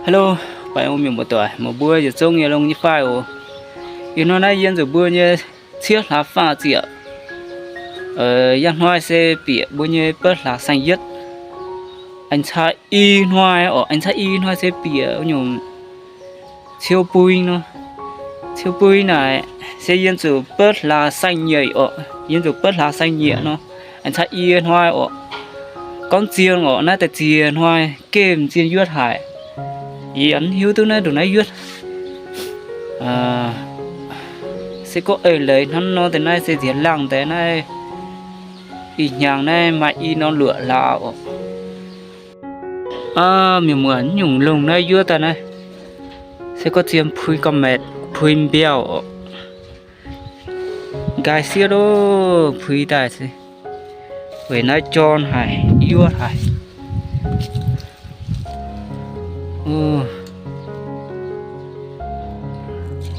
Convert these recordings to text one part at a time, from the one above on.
Hello, baengh orn mienh muoz-doic, meih mbuo yietc zungv yaac longx nyei fai oc? Ih hnoi naaiv yie nzuqc mbuo nyei ciev hlaax faah ziepc. Ih hnoi se bieqc mbuo nyei beuv hlaax saeng-yietv. Aengx caa i hnoi oc, aengx caa i hnoi se bieqc nyungc ciou buing nor. Ciou buing naaic se yie nzuqc beuv hlaax saeng-nyeic oc, yie nzuqc beuv hlaax saeng-nyeic nor. Aengx caa i hnoi oc. Gorngv zien oc, naaiv deix ziex hnoi gemh zien yuotv haic. Yie yaac mv hiuv duqv naaiv nduqc naaiv yuotv. Se gorngv eix leiz hnangv nor deix naaiv se nziex laangh deix naaiv, ih hnyangx naaiv maaih i norm luoqc hlaax oc. Aa, mienh muoz, nyungc longh naaiv yuov daaih naaiv, se gorngv zien pui gauh maetc, pui mbiauh oc. Nqaai sieqv loh, pui daaih se weic naaiv jorn haic, yuov haic.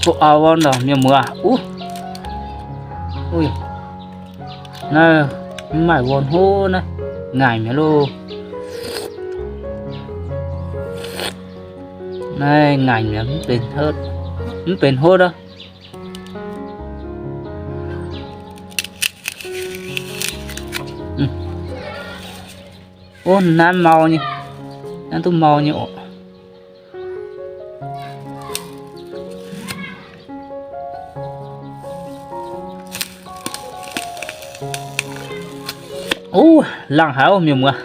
Ov, auv ndau mienh muoz, uv, naaiv mv maaih worn hov naaiv, ngaengc mi'aqv loh. Naaiv ngaengc mi'aqv, mv benx hov aqv. Ov, naaiv mau nyei, naaiv duqv mau nyei oc. Ov, laangh haic oc mienh muoz.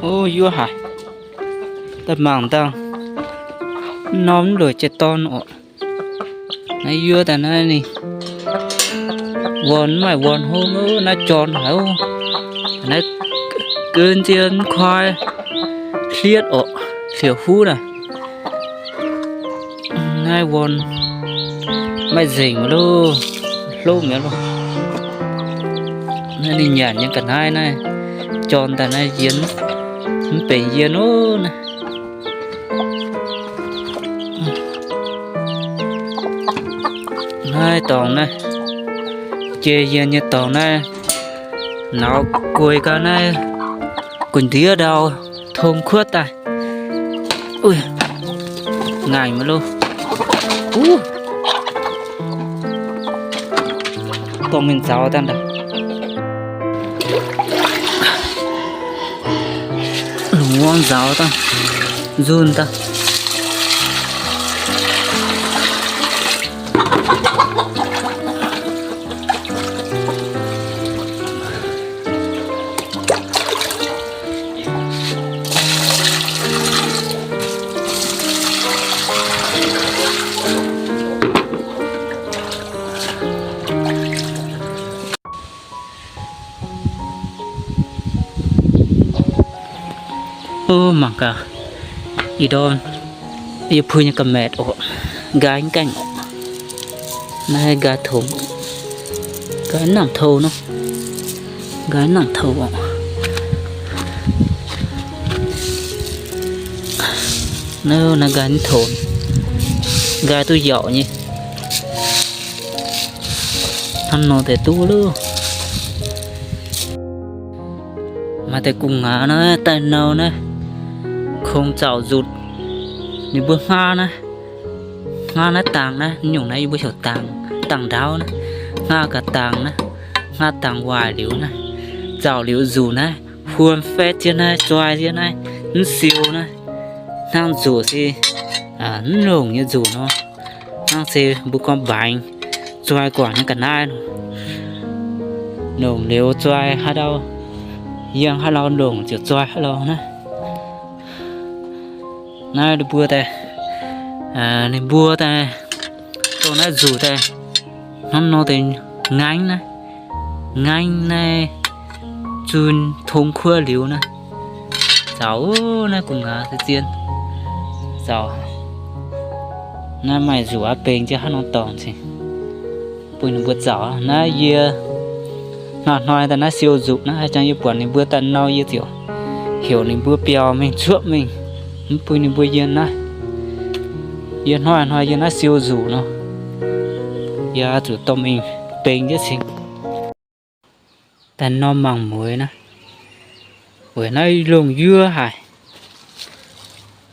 Ov, yuov haic. Daaih mangc dangh, norm mv lueic jiex dorn oc. Naaiv yuov daaih naaiv ninh worn mv maaih worn hov, naaiv jorn haic oc. Naaiv geu nzien mv koi hliev oc, hlieqv huv naaic. Naaiv worn maaih nzengc mi'aqv loh, hlopv mi'aqv loh. Naaiv ninh nyanc nyei ga'naaiv naaiv, jorn daaih naaiv yie mv benx yie oc naaiv. Naaiv dorngx naaiv, jiex yie nyei dorngx naaiv, nauz gueix gau naaiv, gu'ndiev ndau tong kuotv daaih. Ngaengc mi'aqv loh. Dorh mingh nzauz daaih. Lungh wuov nzauz daaih, nzunh daaih. Ov, mangc gaax, ih ndorm yie puix nyei ga'maeqc oc, nqaai mv gaengh oc. Naaiv nqaai tongx, nqaai nangc tou nor, nqaai nangc tou oc. Naaiv, naaiv nqaai mv tonx, nqaai duqv yaauc nyei. Hnangv nor deix duqv loh. Maaih deix gu'nguaaz naaiv daaih nau naaiv, kungx zaux nzutc. Ninh mbuo hngaqv naaiv, hngaqv naaiv dangx naaiv, nyungc naaiv yie mbuo heuc dangx, dangx ndaauv naaiv, hngaqv gaax dangx naaiv, hngaqv dangx waaic liuz naaiv, zaux liuz nzuqc naaiv, huon faetv jienv naaiv, zoi jienv naaiv, mv siou naaiv, hnangv nzuqc se mv longc nyei nzuqc nor. Hnangv se mbuo gorngv mbaengx zoi guangc nyei ga'naaiv nor, longc liuz zoi haaix ndau, yiem haaix lauh longc ziouc zoi haaix lauh naaiv. Naaiv ninh mbuo daaih, ninh mbuo daaih dongh naaiv nzuqc daaih, hnangv nor deix ngaengv naaiv, ngaengv naaiv zun tong kuov liuz naaiv, zaux naaiv gu'nguaaz zien, zaux naaiv maaih nzuqc aqv, bengx jienv hnangv nor dorngx cingx bun ninh mbuo zaux. Naaiv yie hnoi-hnoi daaih naaiv siou nzuqc naaiv, haaix jangx yie buatc ninh mbuo daaih nau yie ziouc heuc ninh mbuo biaux mingh cuopv mingh, mv bun ninh mbuo yiem naaiv. Yie hnoi-hnoi yiem naaiv siou nzuqc nor, yie zuqc dorh mingh bengx jienv cingx. Daaih norm mangc mueiz naaiv, Weic naaiv lungh yuov haic,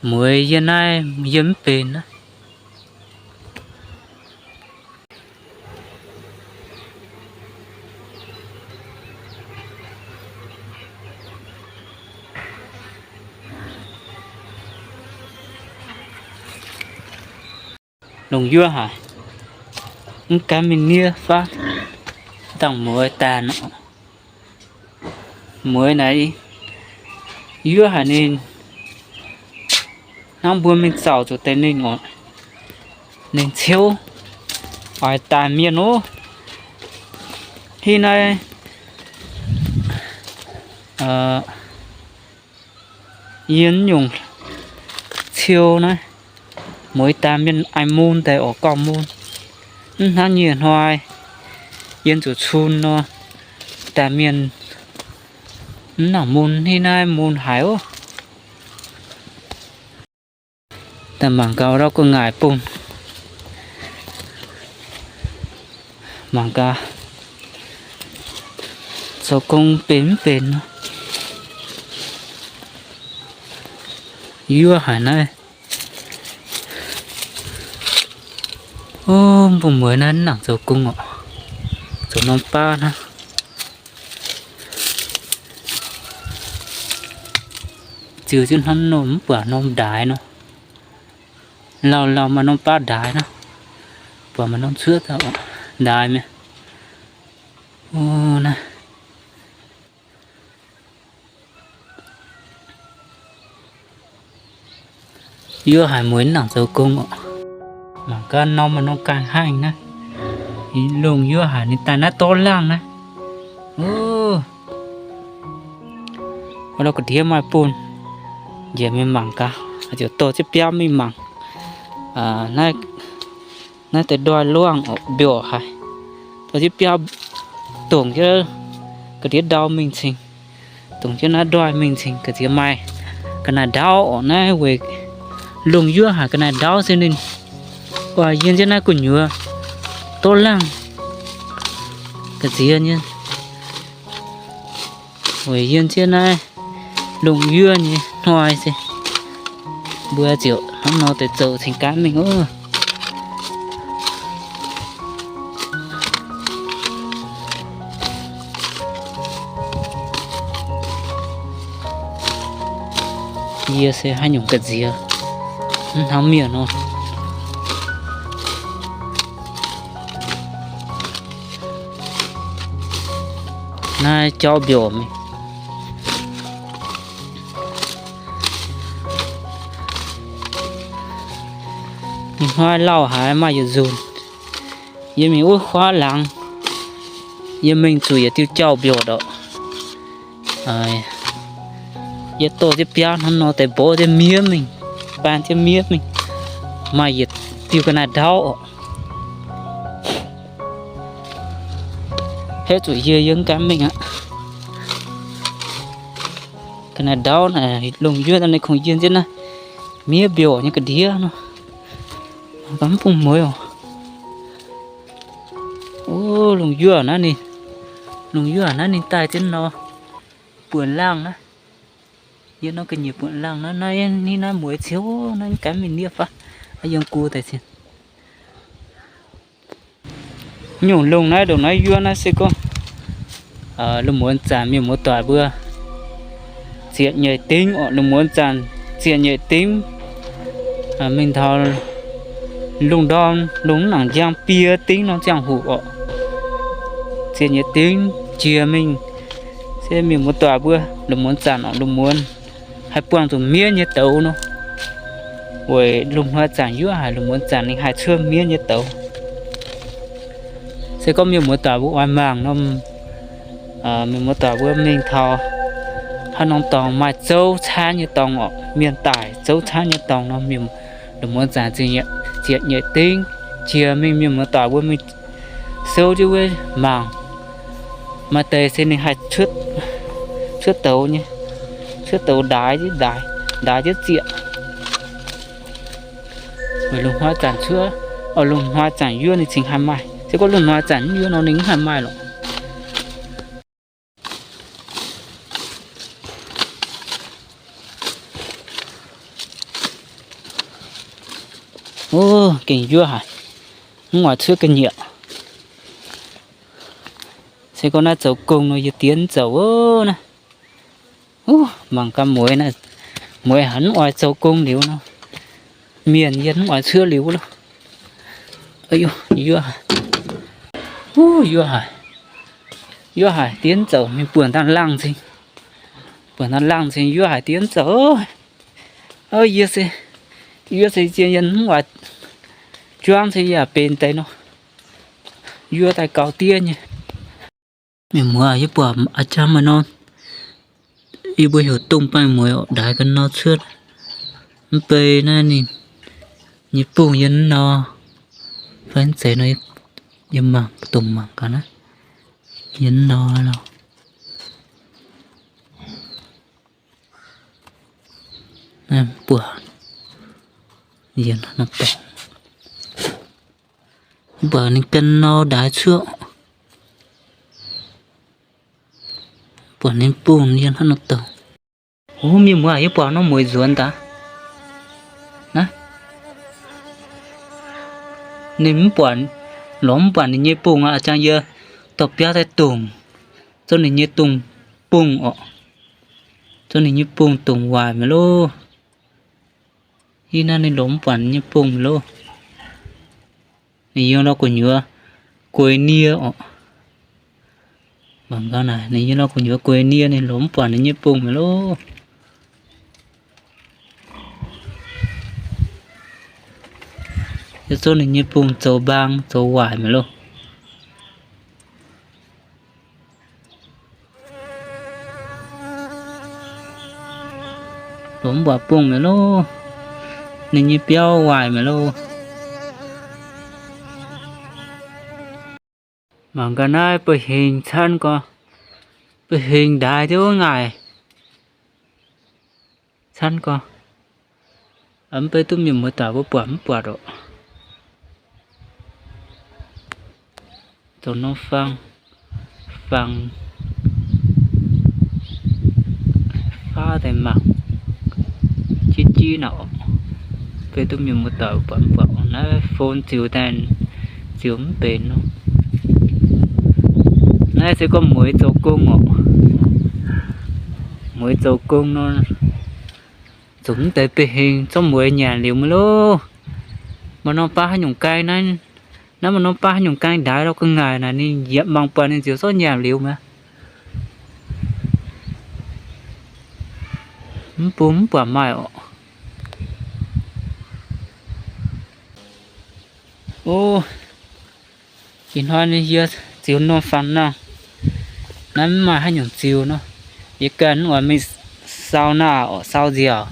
mueiz yie naaiv yie mv benx naaiv. Lungh yuov haic, mv gaengh mingh niev faav, dangh mueiz daaih nor. Mueiz naaiv yuov haic ninh, hnangv mbuo mingh zauc zuqc deix ninh oc. Ninh ciouv oix daaih mienh ov. Hiv naaiv yie nyungc ciou naaiv, mueiz daaih mienh aengx mun deix oc, gauh mun. Mv hnangv nyieh hnoi yie zuqc cun nor, daaih mienh mv nangc mun, hiv naaiv mun haic ov. Daaih mangc gaax ndau gu'nguaaic bung, mangc gaax zoux gong benx mv benx nor. Yuov haic naaiv. Ov, mbuo mueiz naaiv mv nangc zoux gong oc. Zoux norm baav hnangv. Ziux jienv hnangv nor mv buatc norm ndaix nor. Lauh lauh maaih norm baav ndaix nor. Buatc maaih norm cuotv ndaix mi'aqv. Ov, naaiv yuov haic, mueiz nangc zoux gong oc. Mangc gaax norm maaih norm ganh haiv naaiv. Lungh yuov haic, ninh daaih naaiv dorv laangh naaiv. Ov, wuov lorh ga'ndiev maaih bun. Njiec mingh mangc gaax, ziouc dorh jienv biauv mingh mangc. Naaiv deix ndoih luangh oc, mbiorqc haic. Dorh jienv biauv dongc jienv ga'ndiev ndau mingh cingx, dongc jienv naaiv ndoih mingh cingx ga'ndiev maaih ga'naaiv ndaauv oc. Naaiv weic lungh yuov haic, ga'naaiv ndaauv se ninh oix yiem jienv naaiv gu'nyuoz dorv laangh ga'ndiev nyei. Weic yiem jienv naaiv lungh yuov nyei hnoi se mbuo ziouc hnangv nor deix zoux cingx gaanv mingh ov. Yie se haaix nyungc ga'ndiev, mv hnangv mienh nor. Naaiv jauv mbiorqc mingh. Ninh hnoi lauh haic maaih yietc nzunc, yie mingh wuov huaav laangz, yie mingh zuqc yietc diuh jauv mbiorqc oc. Yie dorh jienv biauv hnangv nor deix mborqv jienv miev mingh, baan jienv miev mingh, maaih yietc diuh ga'naaiv ndaauv oc. Hetv zuqc yie yiem gaanv mingh aqv. Ga'naaiv ndaauv naaic lungh yuov daaih ninh kungx yiem jienv naaiv miev mbiorqc nyei ga'ndiev nor, mv bung mueiz oc. O, lungh yuov naaiv ninh, lungh yuov naaiv ninh daaih jienv nor, buonc laangh naaiv. Yie nor ga'nyiec buonc laangh naaiv, naaiv, naaiv mueiz ciouv naaiv, gaanv mingh niev faav, yiem gu daaih cin. Nyungc lungh naaiv ndongc naaiv yuov naaiv se gorngv lungh muonz zanc mienh muoz doic mbuo ziec nyeic dingv oc. Lungh muonz zanc ziec nyeic dingv mingh taux lungh ndorm, lungh mv nangc njang biei dingv nor ziangh hoc oc. Ziec nyeic dingv jiex mingh se mienh muoz doic mbuo lungh muonz zanc oc, lungh muonz haih buangh zuqc miev nyei douz nor. Weic lungh hnoi zanc yuov haic, lungh muonz zanc ninh haih cuotv miev nyei douz. Se gorngv mienh muoz doic mbuo oix mangc nor, mienh muoz doic mbuo mingh taux haaix norm dorngx maaih zouv caanv nyei dorngx oc, mienh daic zouv caanv nyei dorngx nor, lungh muonz zanc ziec nyeic dingv jiex mingh, mienh muoz doic mbuo mingh souv jienv wuov mangc. Maaih deix se ninh haih cuotv douz nyei, cuotv douz ndaix, ndaix jienv ziec. Weic lungh hnoi zanc cuotv, lungh hnoi zanc yuov ninh cingx haih maaih. Se gorngv lungh hnoi zanc mv yuov nor ninh mv haih maaih lorqc. Ov, gengh yuov haic. Mv oix cuotv ga'nyiec. Se gorngv naaiv zoux gong nor yie diev mv zoux ov naaiv. Ov, mangc gaax mueiz naaiv, mueiz haiz mv oix zoux gong liuz nor, mienh yie mv oix cuotv liuz loh. Yuov haic, yuov haic, yuov haic diev mv zoux, mingh buonc daaih laangh cing, buonc daaih laangh cing yuov haic diev mv zoux. Yie se, yie se zien yie mv oix juangv se yaac benx deix nor, yuov daaih gaux diev nyei. Mienh muoz, yie buatc a'jang maaih norm, yie mbuo heuc dongh baengh mueiz oc, ndaix ga'nor cuotv. Mv bei naaiv ninh nyei bungh yiem nor, fai mv zeiz nor, yie mangc dongh mangc gaax naaiv, yiem nor lorqc. Naaiv mv buatc, mv buatc ninh ga'nor ndaix cuotv, buatc ninh bungh yiem hnangv nor dongh. Ov, mienh muoz, yie buatc norm mueiz nzuonx daaih. Naaiv, ninh mv buatc, lorz mv buatc ninh nyei bungh aqv. A'jang yie dorh biauv daaih dongc, zorqv ninh nyei dongh bungh orqc, zorqv ninh nyei bungh dongc waaic mi'aqv loh. Ih naaiv ninh lorz mv buatc ninh nyei bungh mi'aqv loh. Ninh yiem lorh gu'nyuoz gueix nie orqc. Mangc gaax naaic, ninh yiem lorh gu'nyuoz gueix nie, ninh lorz mv buatc ninh nyei bungh mi'aqv loh. Yie zorqv ninh nyei bungh zoux mbaang zoux waaic mi'aqv loh. Lorz mv buatc bungh mi'aqv loh. Ninh nyei biauv waaic mi'aqv loh. Mangc gaax naaiv ba'hingx camv gorx, ba'hingx ndaix diuv ngaih camv gorx. Mv bei duqv mienh muoz-doic mbuo buatc mv buatc orqc. Zoux norm fang, fang faav daaih mangc, jiv jiv naaic orqc. Mv bei duqv mienh muoz-doic buatc mv buatc orqc. Naaiv phone ziux daaih ziux mv benx nor. Naaiv se gorngv mueiz zoux gong orqc. Mueiz zoux gong nor, zungv mv deix ba'hingh zorqv mueiz nyanc liuz mi'aqv loh. Maaih norm baav haaix nyungc gaeng naaiv, naaiv maaih norm baav haaix nyungc gaeng ndaix lorh gu'nguaaic naaic ninh yaac mangc buatc ninh ziouc zorqv nyanc liuz mi'aqv. Mv bung mv buatc maaih orqc. Ov, ih hnoi yie ziux norm fangx nangh, naaiv mv maaih haaix nyungc ziux nor. Yie ganh mv oix mingh sau naaic orqc, sau nziaauc.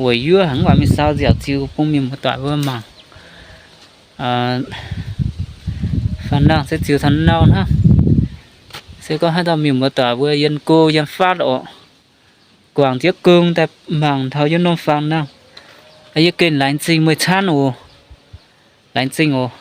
Weic yuov mv oix mingh sau nziaauc ziux bun mienh muoz-doic mbuo mangc. Fangx nangh se ziux taux nau hnangv. Se gorngv haaix dauh mienh muoz-doic mbuo yiem go yiem fatv orqc, guangc jienv gong daaih mangc taux yie norm fangx nangh, yie gengh laengz zingh meih camv oc. Laengz zingh oc.